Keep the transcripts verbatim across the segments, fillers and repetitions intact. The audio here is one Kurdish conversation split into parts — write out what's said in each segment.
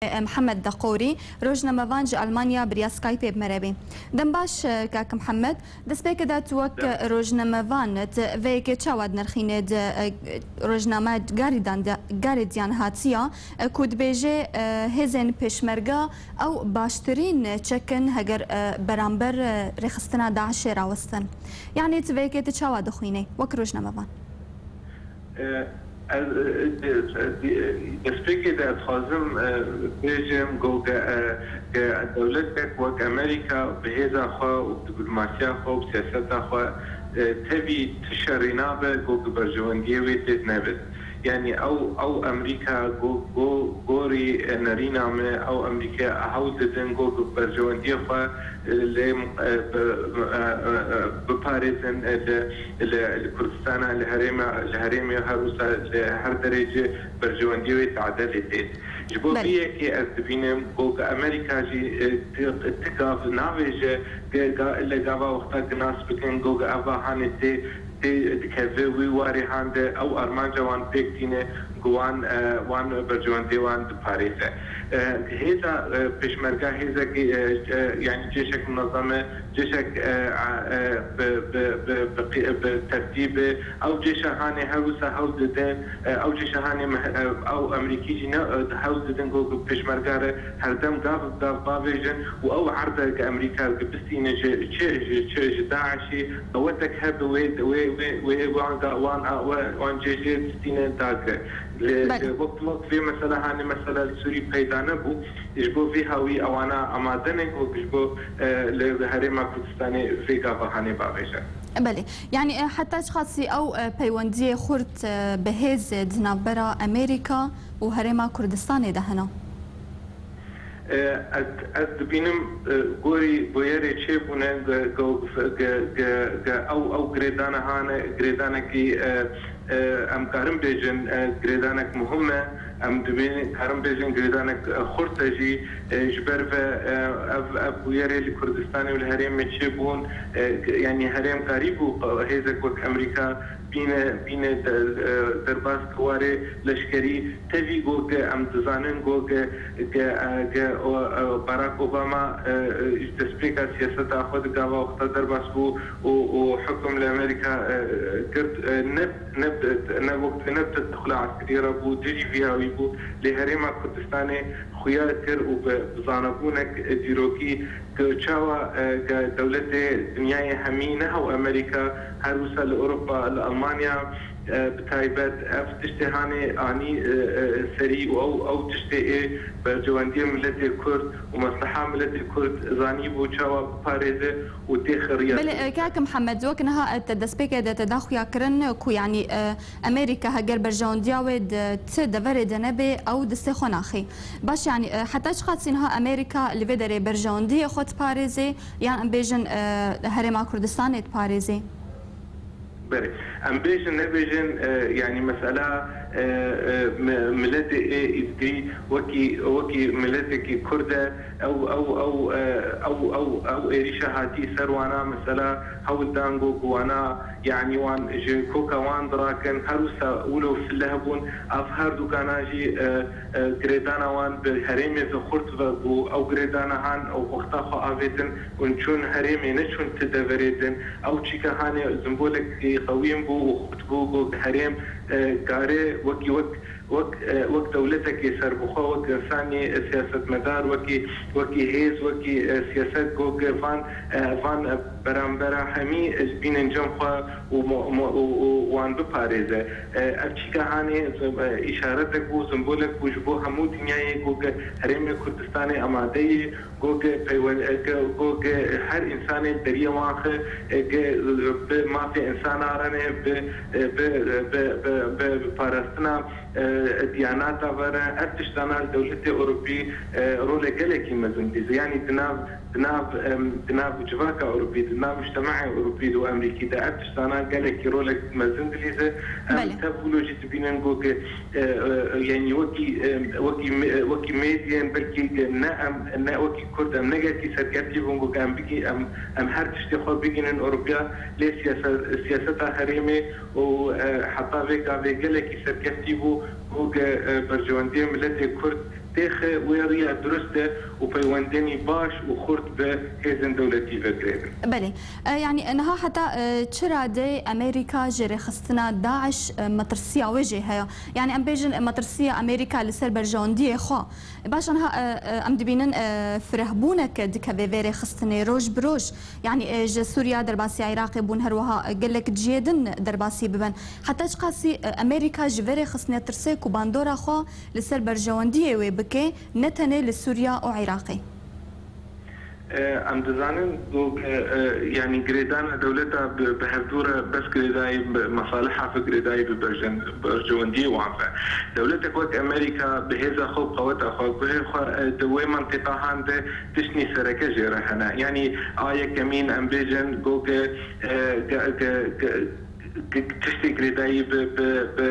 Mihemed Deqorî, rojnamevan ji Almanya bi riya Skypeê bi me re bê. Dem baş, e, kak Mihemed. Destpêkê de tu wek rojnamevan, tu vê yekê çawa dinirxînê di, e, rojname garîdan de, garê diyan hatiya, e, ku dibêje, e, hêzên pêşmerga ew baştirîn çek in heger, e, beramber, e, rêxistina DAIŞê rawestin? Yanî tu vê yekê tu çawa dixwînê wek rojnamevan? Ez, e, e, destpêkê de ez dixwazim, e, bêjim, ku ge-, e, ge-, dewletek wek Amerîka bi hêza xwe û bi diplomasiya xwe û bi siyaseta xwe, e, tevî ti şerî nabe, ku ge berjewendiyê wê tê nebe. Yanî ew, ew Amerîka go-, go-, gorî, e, nerîna me, ew Amerîka hewl didin, ku ge berjewendiyê xwe lê, e, bi, e, e, e, biparêzin, e, li, li, li Kurdistana, li herêma, li herêmê her wisa li her derê cî berjewendiyê wê tadê lê tê. Ji bo vî yekê ez dibînim ku Amerîka jî, e, ti, ti gav navêje, ge-, ga-, li gava wexta ginas bikin, ku eva hanê tê, tê dikeve wî warê han de, ew armanca wan pêk tîne, ku wan, e, wan berjewendê wan diparêze. E, hêza, e, pêşmerga hêzekî, e, e, yanî cêşek munezem e, cêşek, e, a, e, bi, bi, bi, bi qi-, bi tertîb e. Ew cêşa hanê her wisa hewl didin, e, ew cêşa hanê meh-, e, ew Amerîkî jî ne, e, hewl didin ku, ku pêşmerga re herdem gav bi gav bavêjin û ew erde ke Amerîka dibistîne ji çi, ji çi, ji DAIŞ'î, qewetek hebe wê, wê, wê, wê wan ga-, wan, a, wê, wan cêjê distîne dagre. Li, Belê. li wek, wek vê mesela hanê mesela li Sûrî peyda nebû. Ji bo vê hawî ewana amade ne ku ji bo, e, li herêma Kurdistanê vê gava hanê bavêje. Belê. Yanî, e, heta çiqasî ew, e, peywendiyê xurt, e, bi hêz, e, di navbera Amerîka û herêma Kurdistanê de hene? E, ez, ez dibînim, e, gorî bûyerê çêbûne, ge, ge, ge, ge, ge ew, ew girêdana hane, girêdanekî, e, e, em karin bêjin, e, girêdanek muhim e. Em dibînin, karin bêjin girêdanek, e, xurt e jî, e, ji ber ve, e, ev, ev bûyerê li Kurdistanê û li herêmê çêbûn, e, yanî herêm karîbû, e, hêzek wek Amerîka bîne, bîne de, e, derbas warê leşkerî. Tevî got ke em dizanin got ke, ke, e, ke o, e, Barack Obama, e, e, ji destpêka siyaseta xwe di gava wexta derbas bû û, û hukum li Amerîka, e, girt, e, ne, ne, ne wek, ne bi tedexula eskerî re bû, dijî vî hawî bû. Lê Herêma Kurdistanê xuya kir û bi, bi zanebûnek, e, dîrokî Ku çawa, e, ge-, dewletê dinyayê hemî, ne hew Amerîka, her wisa li Ewropa, li Almanya, e, bi taybet ev tiştê hanê anî, e, e, serî û ew, ew tiştê ê berjewendiyê miletê Kurd û mesleha miletê Kurd zanîbû çawa biparêze û tê xiriya. Belê, e, kak Mihemed, wek niha, e, te destpêkê de te da xuya kirin ku, yanî, e, Amerîka heger berjewendiya wê di ti deverê de nebe, ew destê xwe naxê. Baş, yanî, e, heta çiqasî niha Amerîka li vê derê berjewendiyê xwe diparêzê, yan em bêjin, e, Herêma Kurdistanê diparêzê? Belê. Em bêjin, nebêjin, e, yanî mesela, e, e, mi-, miletê ê Îzidî wekî, wekî miletekî Kurd e, ew, ew, ew, e, ew, ew, ew êrîşa hatî ser wana, mesela, hewl dan got ku wana, yanî wan ji koka wan dirakin, her wisa wilo fileh bûn. Ev her dukana jî, e, e, girêdana wan bi herêmê ve xurt ve bû. Ew girêdana han ew wexta xwe avêtin û çûn herêmê, neçûn ti deverê din. Ew çîka hanê zimbolekî qewîn bû û xurt bû, got herêm, e, kare wekî wek Wek, e, wek dewletekî serbixwe, wek însanî, e, siyasetmedar, wekî, wekî hêz, wekî, e, siyaset, got, van, e, van, e, berambera hemî, e, bînin cem xwe û mo-, mo-, û, û wan biparêze. E, ev çîka hanê, e, îşaretek bû, simbolek bû ji bo hemû dinyayê, got, herêmê Kurdistanê amade ye, Got, peywen-, e, got, her însanê deriyê wan xwe, e, bi mafê însana re ne, bi, e, bi, bi, bi, bi, bi parastina, e, diyanata ve re, ev tiştana li dewletê Ewropî, e, rolek gelekî mezin dîze. Yanî di nav, di nav, em, di nav civaka Ewropî, di nav mujtemaê Ewropî û Amerîkî de ev tiştana gelekî rolek mezin dilîze. Em Belê. tev wilo jî dibînin ku, e, e, yanî wekî, e, wekî me-, e, wekî medyen belkî ne em, ne wekî Kurd em ne gelkî serkeftî bûn ku em bigî-, em, em her tiştê xwe bigînin Ewropiya, lê siyase-, siyaseta herêmê û, e, heta vê gavê gelekî serkeftî bû ku ge-, e, berjewendiyê miletê Kurd Têxe wê riya durust e û peywendênî baş û xurt bi hêzên dewletî ve girêdin. Belê. E, yanî niha heta, e, çi radeyê Amerîka ji rêxistina DAIŞ, e, metirsiya wê jê heye? Yanî em bêjin, e, metirsiya Amerîka li ser berjewendiyê xwe. E, baş, niha, e, e, em dibînin, e, firehbûnek dikeve vê rêxistinê roj bi roj. Yanî, e, ji Sûriya derbasî Iraqê bûn, her wiha, e, gelek cihê din derbasî bibin. Heta çiqasî, e, Amerîka ji vê rêxistinê tirse ku bandora xwe li ser berjewendiyê wê bike, ne tenê li Sûriya û Iraqê? E, em dizanin ku, e, e, yanî girêdana dewleta bi, bi hevdû re bes girêdayî, bi mesaliha ve girêdayî, bi berjen-, berjewendiyê wan ve. Dewletek wek Amerîka bi hêza xwe, bi qeweta xwe, guhê xwe, e, di wê mentiqa han de tiştnî sereke jê re hene. Yanî a yekemîn em bêjin ku, e, ge-, ge-, ge-, Tiştê girêdayî bi, bi, bi,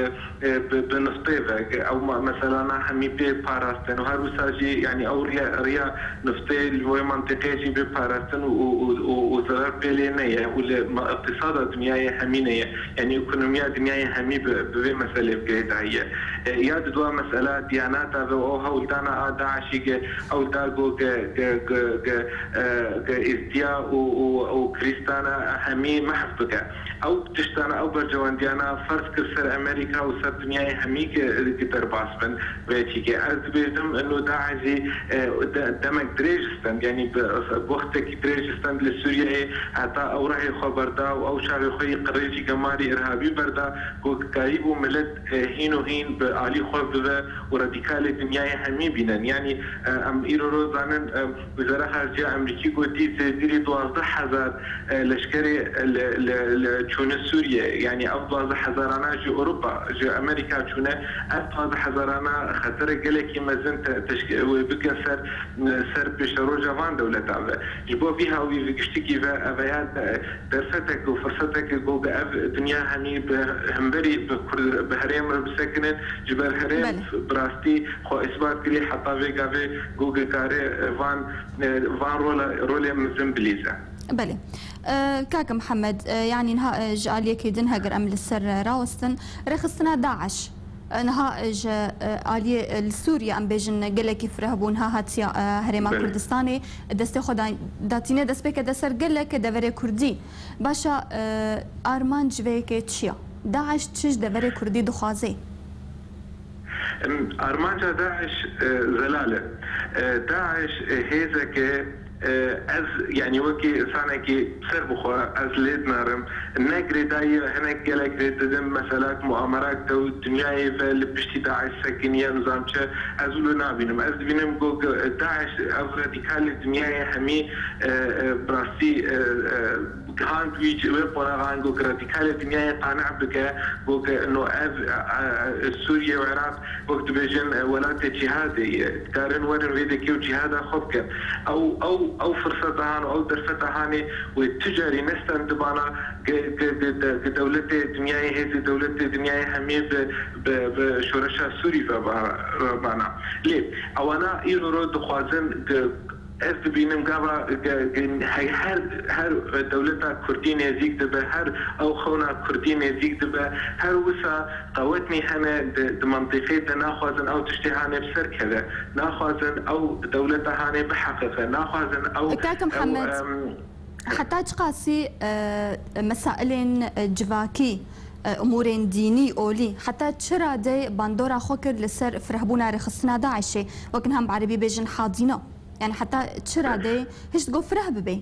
e, bi, bi niftê ve, ew ma-, meselana hemî pê parastin û her wisa jî, yanî ew riya, riya niftê li wê mentiqê jî bê parastin û, û, û, û, û zerar pê lê neye û li ma-, iqtisada dinyayê hemî neye. Yanî ekonomiya dinyayê hemî bi, bi vê meselê bi girêdayî ye. E, ya di dua mesela diyanata ve û ew hewldana a DAIŞî ge, ew da go ge, ge, ge, ge, e, ge îzdiya û, û, û krîstana hemî mehf bike. Ew tiştana, ew berjewendiyana ferz kir ser Amerîka û ser dinyayê hemî ki, ki derbas bin vê çîkê. Ez dibêjim, ino DAIŞ jî, e, de-, demek dirêj stend, yanî bi, bi wextekî dirêj stend li Sûriyeyê, heta ew rehê xwe berda û ew çavê xwe yî qirêjî gemarî irhabî berda, ku karîbû milet, e, hîn û hîn bi alî xwe bive û radîkalê dinyayê hemî bînin. Yanî, e, em îro rozanin, e, Wezara Xarice ya Amerîkî gotî zêdîrî duwazdeh hezar, e, leşkerê, e, li, li, li çûne Sûriye. Yanî ev duwazdeh hezarana ji Ewropa, ji Amerîka çûne. Ev duwazdeh hezarana xetere gelekî mezin te-, teşk-, wê bike ser, ser pêşeroja van dewletan ve. Ji bo vî hawî, vî giştikî ve ev ya de-, derfetek û firsetek ku bi ev dinya hemî bi hemberî bi Kurd, bi herêm re bisekinin, ji ber herêm Belê. bi rastî xwe îsbat kirî heta vê gavê ku dikare van, van rola, rolê mezin bilîze. Belê. E, kak Mihemed, e, yanî niha, e, ji aliyekê din heger em li ser, e, rawestin, rêxistina DAIŞ, e, niha, e, ji, e, aliyê, e, li Sûriye em bêjin gelekî fireh bû, niha hatiya, e, Herêma Belê. Kurdistanê destê xwe da-, datîne, destpêke de ser gelek deverê Kurdî. Baş e, armanc vê yekê çi ye? DAIŞ çi ji deverê Kurdî dixwaze? Em, armanca DAIŞ, e, zelal e. E, DAIŞ, e, hêzeke, e, ez, yanî wekî insanekî ser bi xwe, ez lê dinarim. Ne girêdayî hinek gelek rê didin, mesela muamerak dew dinyayê ve li piştî DAIŞ sekiniye, nizam çi, ez wilo nabînim. Ez dibînim ku DAIŞ ev radîkalê dinyayê hemî, e, e, bi rastî, e, e, gihand wî, wê qonaxan ku radikalê dinyayê qane bike, ku ke no ev, e, e, Sûriye û Iraq, wek dibêjin, e, welatê cîhadê ye. Dikarin werin vê dekê û cîhada xwe bikin. Ew, ew, ew firseta han û ew derfeta hanê wê tu carî nestendibana, ge-, ge-, ge-, de-, ge dewletê dinyayê, hêzê dewletê dinyayê hemê bi, bi, bi şoreşa Sûrî ve ba-, ve bana. Lê ewana îro ro dixwazin ge-, Ez dibînim gava ge-, ge-, he-, her, her dewleta Kurdî nêzîk dibe, her ew xewna Kurdî nêzîk dibe, her wisa qewetnî hene di, di mentiqê de naxwazin ew tiştê hanê bi ser keve, naxwazin ew dewleta hanê biheqiqe, naxwazin ew, Kaka ew, Mihemed, em, heta çiqasî, e, mesailên, e, civakî, e, umûrên dînî, olî, heta çi radeyê bandora xwe kir li ser firehbûna rêxistina DAIŞê, wek niha em bi erebî bêjin hadîna? Yani heta çi radeyê hişt ku fireh bibe?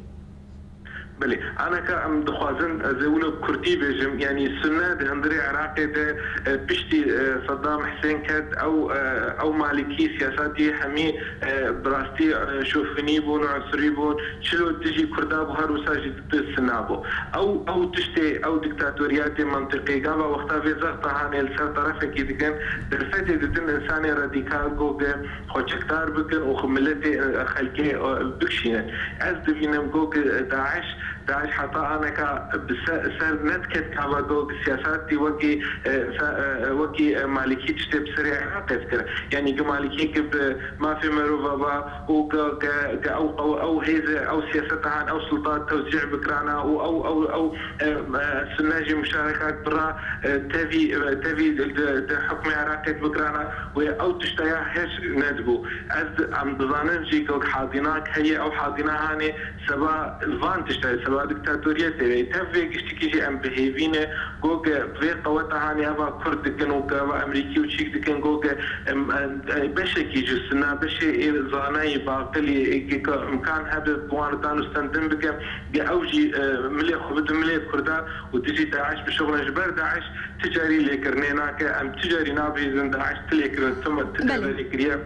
Belê, anaka em dixwazin, ez ê wilo kurdî bêjim, yanî Sunne di hundirê Iraqê de, e, piştî, e, Saddam Husên ket, ew, e, ew malikî siyasatî hemî, e, bi rastî, e, şofinî bûn, unsurî bûn, çilo dijî Kurda bû, her wisa jî dijî Sunna bû. Ew, ew tiştê, ew dîktatoriyatê mentiqê gava wexta vê zexta hanê li ser terefekî dikin, derfetê didin insanê radîkal ku bi xwe çekdar bikin û xwe miletê, e, xelkê, e, bikişînin. Ez dibînim ku ki DAIŞ DAIŞ heta aneka bi se-, ser nediket gava go siyasetî wekî, e, se-, e, wekî, e, Malîkî tiştê bi serê Iraqê dikir. Yanî go Malîkî ki bi mafê merova va û go, go, go ew, ew, ew hêze, ew siyaseta han, ew sulta tewzî bikirana û ew, ew, ew, e, e, Sunne jî muşarekat bira, e, tevî, e, tevî di, di, di hukmê Iraqê bikirana wê ew tişta ya her nedibû. Ez, em dizanin jî go hazînak heye, ew hazîna hanê seba van tişta, seba diktatoriyetê ve. Tev vê giştikî jî em bi hêvî ne, go ke vê qeweta hanê eva Kurd dikin û ke eva Emerîkî û çîk dikin, go ke, em, em, e, beşekî ji sina, beşê ê zanayî, baqilî, ê ke, ke imkan hebe bi wan dan û stendin bike, ge ew jî, e, milê xwe bidin milê Kurda û dijî DAIŞ bişuxulin. Ji ber DAIŞ ti carî lêkirinê nake, em ti carî nabihîzin DAIŞ ti lêkirin, ti, ti Belê. deverê kiriye.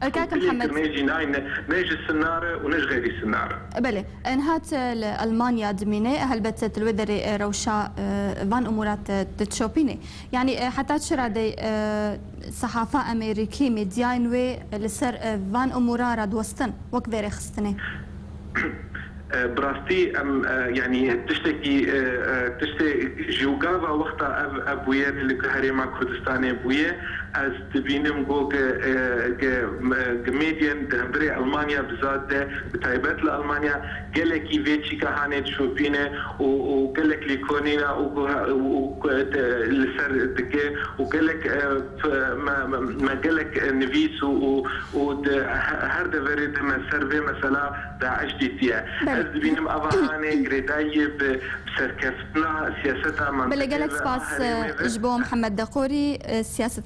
E, kak Mihemed. Lêkirinê jî nayne, ne ji sinar e û ne ji xeyrî sinar e. Belê. E, niha tu li Elmanya dimîne, helbet tu li wê derê, e, rewşa, e, van umûra tu dişopînê. Yanî, e, heta çi radeyê, e, sehafa Amerîkî, medyayên wê, e, li ser, e, van umûra radiwestin wek vê rê xistinê? E, bi rastî em, e, yanî tiştekî, e, e, tiştê ji û gava wexta ev, ev bûyerê li herêma Kurdistanê bûye, ez dibînim go ge, e, ge, e, ge medyen di hemberê Elmanya bi zat de, bi taybet li Elmanya gelekî vê çîka hanê dişopîne û, û gelek lêkolîna û, û, û, e, de, li ser dike û gelek, e, p-, me, me, me gelek, e, nivîs û, û, û di he-, her deverê de me ser vê mesela DAIŞ dîtiye. Belê. Ez dibînim eva hanê girêdayî bi serkeftina siyaseta Belê, mantîqê gelek ve spas, a herêmê e, ve. Ji bo Mihemed Deqorî, e, siyaset